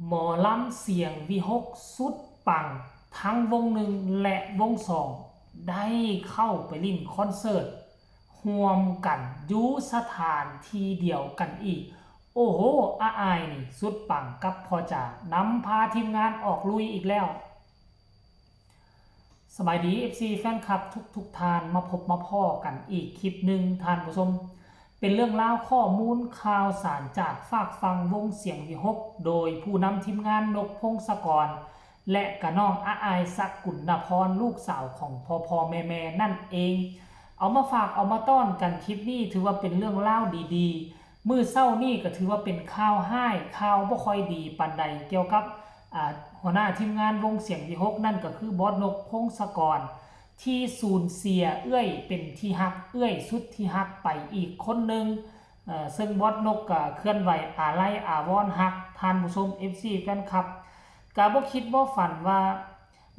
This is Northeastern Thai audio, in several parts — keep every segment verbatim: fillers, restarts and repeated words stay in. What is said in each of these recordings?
หมอลำเสียงวิหคสุดปัง ทั้งวงหนึ่งและวงสอง ได้เข้าไปเล่นคอนเสิร์ต ร่วมกันอยู่สถานที่เดียวกันอีก โอ้โห อาอายนี่สุดปังกับพ่อจ๋านำพาทีมงานออกลุยอีกแล้ว สบายดี เอฟซี แฟนคลับทุกๆท่าน มาพบมาพ้อกันอีกคลิปหนึ่งท่านผู้ชม เป็นเรื่องราวข้อมูลข่าวสารจากฝากฝั่งวงเสียงวิหค โดยผู้นำทีมงานนกพงศกร และกะน้องอาอายสกุลนพร ลูกสาวของพ่อพ่อแม่แม่นั่นเอง เอามาฝากเอามาต้อนกัน คลิปนี้ถือว่าเป็นเรื่องราวดีๆ มื้อเช้านี้ก็ถือว่าเป็นข่าวร้าย ข่าวบ่ค่อยดีปานใดเกี่ยวกับ อ่า หัวหน้าทีมงานวงเสียงวิหค นั่นก็คือบอสนกพงศกร ที่สูญเสียเอื้อยเป็นที่ฮัก เอื้อยสุดที่ฮักไปอีกคนหนึ่ง เอ่อ ซึ่งบอสนกก็เคลื่อนไหวอาลัยอาวรณ์ฮัก ท่านผู้ชม เอฟซี แฟนคลับ ก็บ่คิดบ่ฝันว่า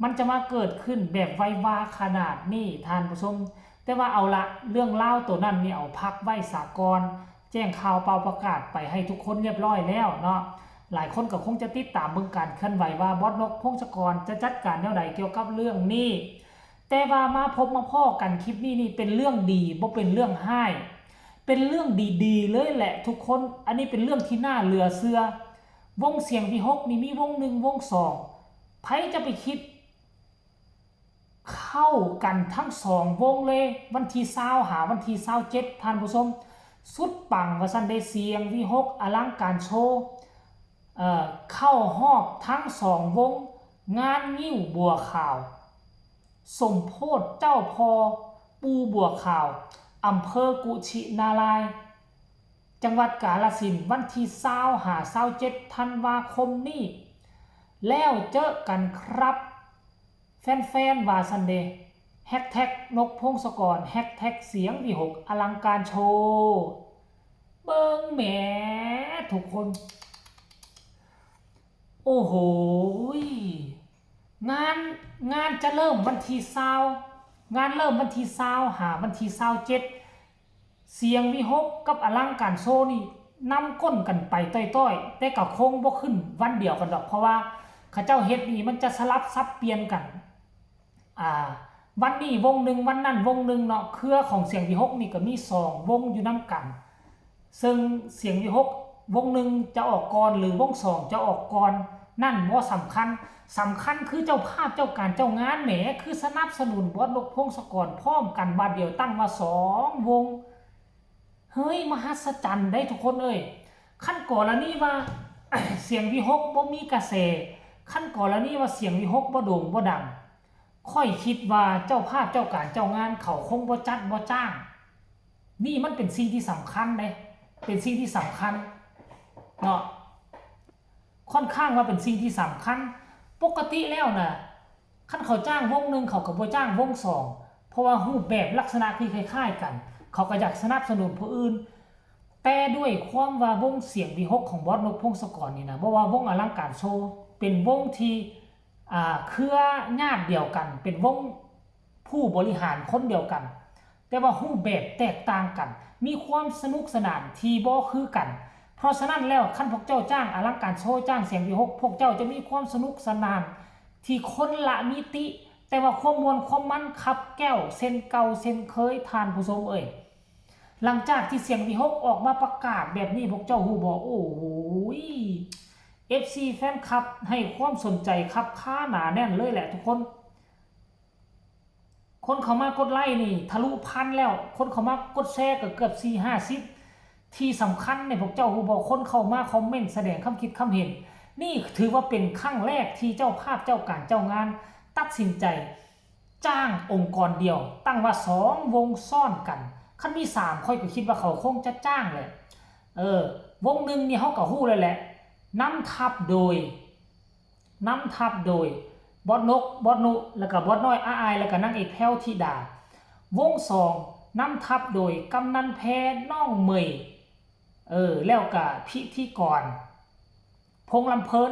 มันจะมาเกิดขึ้นแบบไววาขนาดนี้ท่านผู้ชม แต่ว่าเอาละ เรื่องราวตัวนั้นนี่เอาพักไว้สาก่อน แจ้งข่าวเป่าประกาศไปให้ทุกคนเรียบร้อยแล้วเนาะ หลายคนก็คงจะติดตามเบิ่งการเคลื่อนไหวว่าบอสนกพงศกรจะจัดการแนวใดเกี่ยวกับเรื่องนี้ แต่ว่ามาพบมาพ้อกันคลิปนี้นี่เป็นเรื่องดี บ่เป็นเรื่องร้าย เป็นเรื่องดีๆเลยแหละทุกคน อันนี้เป็นเรื่องที่น่าเหลือเชื่อ วงเสียงวิหคนี่มีวงหนึ่งวงสอง ไผจะไปคิด เข้ากันทั้งสองวงเลย วันที่ซาวหาวันที่ซาวเจ็ด ท่านผู้ชม สุดปังว่าซั่นเด้ เสียงวิหคอลังการโชว์ เอ่อ เข้าฮอบทั้งสองวง งานงิ้วบัวขาว สมโพธิเจ้าพ่อปู่บัวขาว อำเภอกุชินารายณ์ จังหวัดกาฬสินธุ์ วันที่ซาวหาซาวเจ็ด ธันวาคมนี้ แล้วเจอกันครับ แฟนๆ ว่าซั่นเด้ แฮชแท็กนกพงศกร แฮชแท็กเสียงวิหคอลังการโชว์ เบิ่งแหมทุกคน โอ้โหย งาน งานจะเริ่มวันที่ซาว งานเริ่มวันที่ซาวหาวันที่ซาวเจ็ด เสียงวิหคกับอลังการโชว์นี่นำก้นกันไปต้อยๆ แต่ก็คงบ่ขึ้นวันเดียวกันดอก เพราะว่าเขาเจ้าเฮ็ดนี่มันจะสลับสับเปลี่ยนกัน อ่า วันนี้วงหนึ่ง วันนั้นวงหนึ่งเนาะ เครือของเสียงวิหคนี่ก็มีสองวงอยู่นำกัน ซึ่งเสียงวิหควงหนึ่งจะออกก่อนหรือวงสองจะออกก่อน นั่นบ่สำคัญ สำคัญคือเจ้าภาพเจ้าการเจ้างานแหม คือสนับสนุนบอสนกพงศกรพร้อมกันบาดเดียวตั้งว่าสองวง เฮ้ย มหัศจรรย์ได้ทุกคนเอ้ย คันกรณีว่า เสียงวิหคบ่มีกระแส คันกรณีว่าเสียงวิหคบ่โด่งบ่ดัง ข้อยคิดว่าเจ้าภาพเจ้าการเจ้างานเขาคงบ่จัดบ่จ้าง นี่มันเป็นสิ่งที่สำคัญเด้ เป็นสิ่งที่สำคัญเนาะ ค่อนข้างว่าเป็นสิ่งที่สำคัญ ปกติแล้วน่ะ คันเขาจ้างวงหนึ่งเขาก็บ่จ้างวงสอง เพราะว่ารูปแบบลักษณะคือคล้ายๆกัน เขาก็อยากสนับสนุนผู้อื่น แต่ด้วยความว่าวงเสียงวิหคของบอสนกพงศกรนี่นะ บ่ว่าวงอลังการโชว์ เป็นวงที่ อ่า เครือญาติเดียวกัน เป็นวงผู้บริหารคนเดียวกัน แต่ว่ารูปแบบแตกต่างกัน มีความสนุกสนานที่บ่คือกัน เพราะฉะนั้นแล้วคันพวกเจ้าจ้างอลังการโชว์ จ้างเสียงวิหค พวกเจ้าจะมีความสนุกสนานที่คนละมิติ แต่ว่าความม่วนความมันคับแก้วเช่นเก่าเช่นเคย ท่านผู้ชมเอ้ย หลังจากที่เสียงวิหคออกมาประกาศแบบนี้ พวกเจ้าฮู้บ่ โอ้โหย เอฟซี แฟนคลับให้ความสนใจคับคาหนาแน่นเลยแหละทุกคน คนเข้ามากดไลค์นี่ทะลุพันแล้ว คนเข้ามากดแชร์ก็เกือบสี่ห้าสิบ ที่สำคัญเนี่ย พวกเจ้าฮู้บ่ คนเข้ามาคอมเมนต์แสดงความคิดความเห็น นี่ถือว่าเป็นครั้งแรกที่เจ้าภาพเจ้าการเจ้างานตัดสินใจจ้างองค์กรเดียว ตั้งว่าสองวงซ้อนกัน คันมีสาม ข้อยก็คิดว่าเขาคงจะจ้างแหละ เออ วงหนึ่งนี่เฮาก็ฮู้แล้วแหละ นำทัพโดย นำทัพโดย บอสนก บอสนุ แล้วก็บอสน้อยอาอาย แล้วก็นางเอกแพรวธิดา วงสอง นำทัพโดย กำนันแพร น้องเหมย เออ แล้วก็พิธีกร พงษ์ลำเพลิน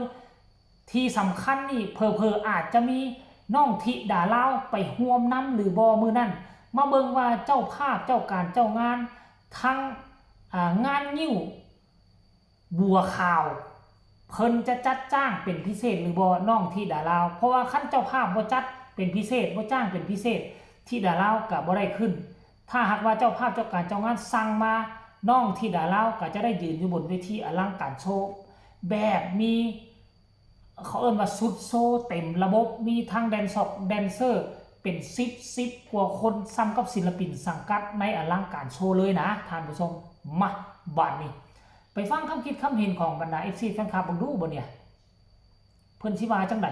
ที่สำคัญนี่เผลอๆอาจจะมีน้องธิดาลาวไปร่วมนำหรือบ่มื้อนั้น มาเบิ่งว่าเจ้าภาพเจ้าการเจ้างานทั้ง อ่า งานงิ้วบัวขาว ไผ เพิ่นจะจัดจ้างเป็นพิเศษหรือบ่ น้องธิดาลาว เพราะว่าคันเจ้าภาพบ่จัดเป็นพิเศษ บ่จ้างเป็นพิเศษ ธิดาลาวก็บ่ได้ขึ้น ถ้าหากว่าเจ้าภาพเจ้าการเจ้างานสั่งมา น้องธิดาลาวก็จะได้ยืนอยู่บนเวทีอลังการโชว์ แบบมี เขาเอิ้นว่าสุดโชว์เต็มระบบ มีทั้งแดนซอกแดนเซอร์เป็นสิบ สิบกว่าคน ส่ำกับศิลปินสังกัดในอลังการโชว์เลยนะท่านผู้ชม มา บาดนี้ ไปฟังคำคิดคำเห็นของบรรดา เอฟซี แฟนคลับเบิ่งดูบ่เนี่ย เพิ่นสิว่าจั่งใด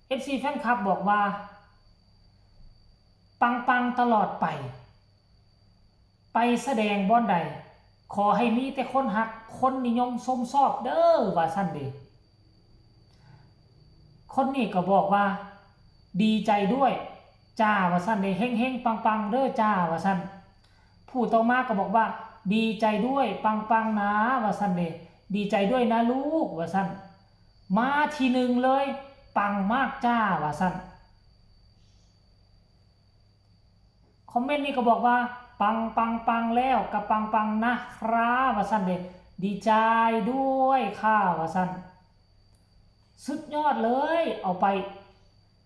เอฟซี แฟนคลับบอกว่า ปังๆ ตลอดไป ไปแสดงบ่อนใด ขอให้มีแต่คนฮัก คนนิยมชมชอบเด้อ ว่าซั่นเด้ คนนี้ก็บอกว่า ดีใจด้วยจ้า ว่าซั่นเด้ เฮงๆ ปังๆ เด้อจ้า ว่าซั่น ผู้ต่อมาก็บอกว่า ดีใจด้วย ปังๆ นะ ว่าซั่นเด้ ดีใจด้วยนะลูก ว่าซั่น มาที่หนึ่งเลย ปังมากจ้า ว่าซั่น คอมเมนต์นี้ก็บอกว่า ปังปังปังแล้วก็ปังปังนะครับ ว่าซั่นเด้ ดีใจด้วยค่ะ ว่าซั่น สุดยอดเลย เอาไป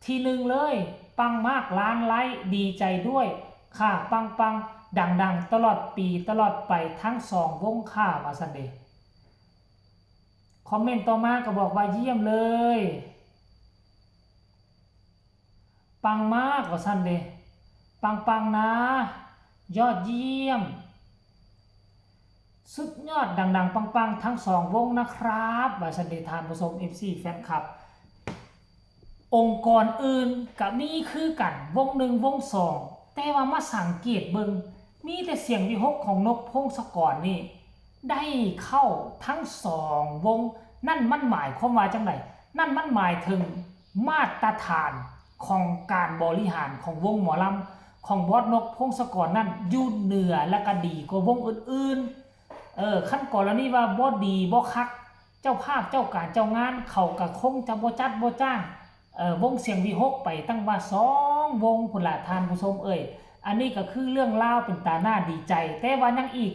ที่หนึ่งเลย ปังมาก ล้านไลค์ ดีใจด้วยค่ะ ปังปังดังๆ ตลอดปีตลอดไปทั้งสองวงค่ะ ว่าซั่นเด้ คอมเมนต์ต่อมาก็บอกว่า เยี่ยมเลย ปังมาก ว่าซั่นเด้ ปังปังนะ ยอดเยี่ยม สุดยอดดังๆ ปังๆ ทั้งสองวงนะครับ ว่าซั่นเด้ ท่านผู้ชม เอฟซี แฟนคลับ องค์กรอื่นก็มีคือกัน วงหนึ่งวงสอง แต่ว่ามาสังเกตเบิ่ง มีแต่เสียงวิหกของนกพงศกรนี่ ได้เข้าทั้งสองวง นั่นมันหมายความว่าจั่งใด นั่นมันหมายถึงมาตรฐานของการบริหารของวงหมอลำของบอสนกพงศกรนั่นอยู่เหนือและก็ดีกว่าวงอื่นๆ เออ คันกรณีว่าบ่ดีบ่คัก เจ้าภาพเจ้าการเจ้างานเขาก็คงจะบ่จัดบ่จ้าง เออ วงเสียงวิหกไปตั้งว่าสองวงพุ้นล่ะท่านผู้ชมเอ้ย อันนี้ก็คือเรื่องราวเป็นตาหน้าดีใจ แต่ว่ายังอีก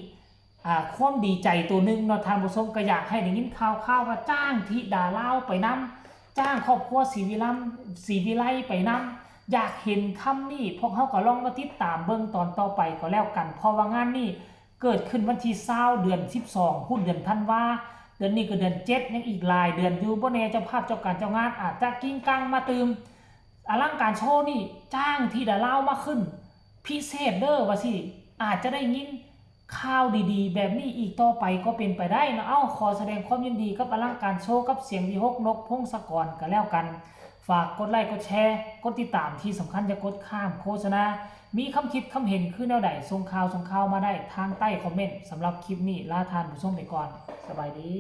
อ่า ความดีใจตัวหนึ่งเนาะท่านผู้ชม ก็อยากให้ได้ยินข่าวข่าวว่าจ้างธิดาลาวไปนำ จ้างครอบครัวศรีวิลัม ศรีวิไลไปนำ อยากเห็นคำนี้ พวกเฮาก็ลองมาติดตามเบิ่งตอนต่อไปก็แล้วกัน เพราะว่างานนี้เกิดขึ้นวันที่ซาว เดือนสิบสอง พุ้นเดือนธันวา เดือนนี้ก็เดือนเจ็ด ยังอีกหลายเดือนอยู่ บ่แน่เจ้าภาพเจ้าการเจ้างานอาจจะกิ้งกังมาตื่ม อลังการโชว์นี่จ้างธิดาลาวมาขึ้น พิเศษเด้อว่าสิ อาจจะได้ยินข่าวดีๆ แบบนี้อีกต่อไปก็เป็นไปได้เนาะ เอ้า ขอแสดงความยินดีกับอลังการโชว์กับเสียงวิหกนกพงศกรก็แล้วกัน ฝากกดไลค์กดแชร์ กดติดตาม ที่สำคัญอย่ากดข้ามโฆษณา มีคำคิดคำเห็นคือแนวใด ส่งข่าวส่งข่าวมาได้ทางใต้คอมเมนต์ สำหรับคลิปนี้ลาท่านผู้ชมไปก่อน สบายดี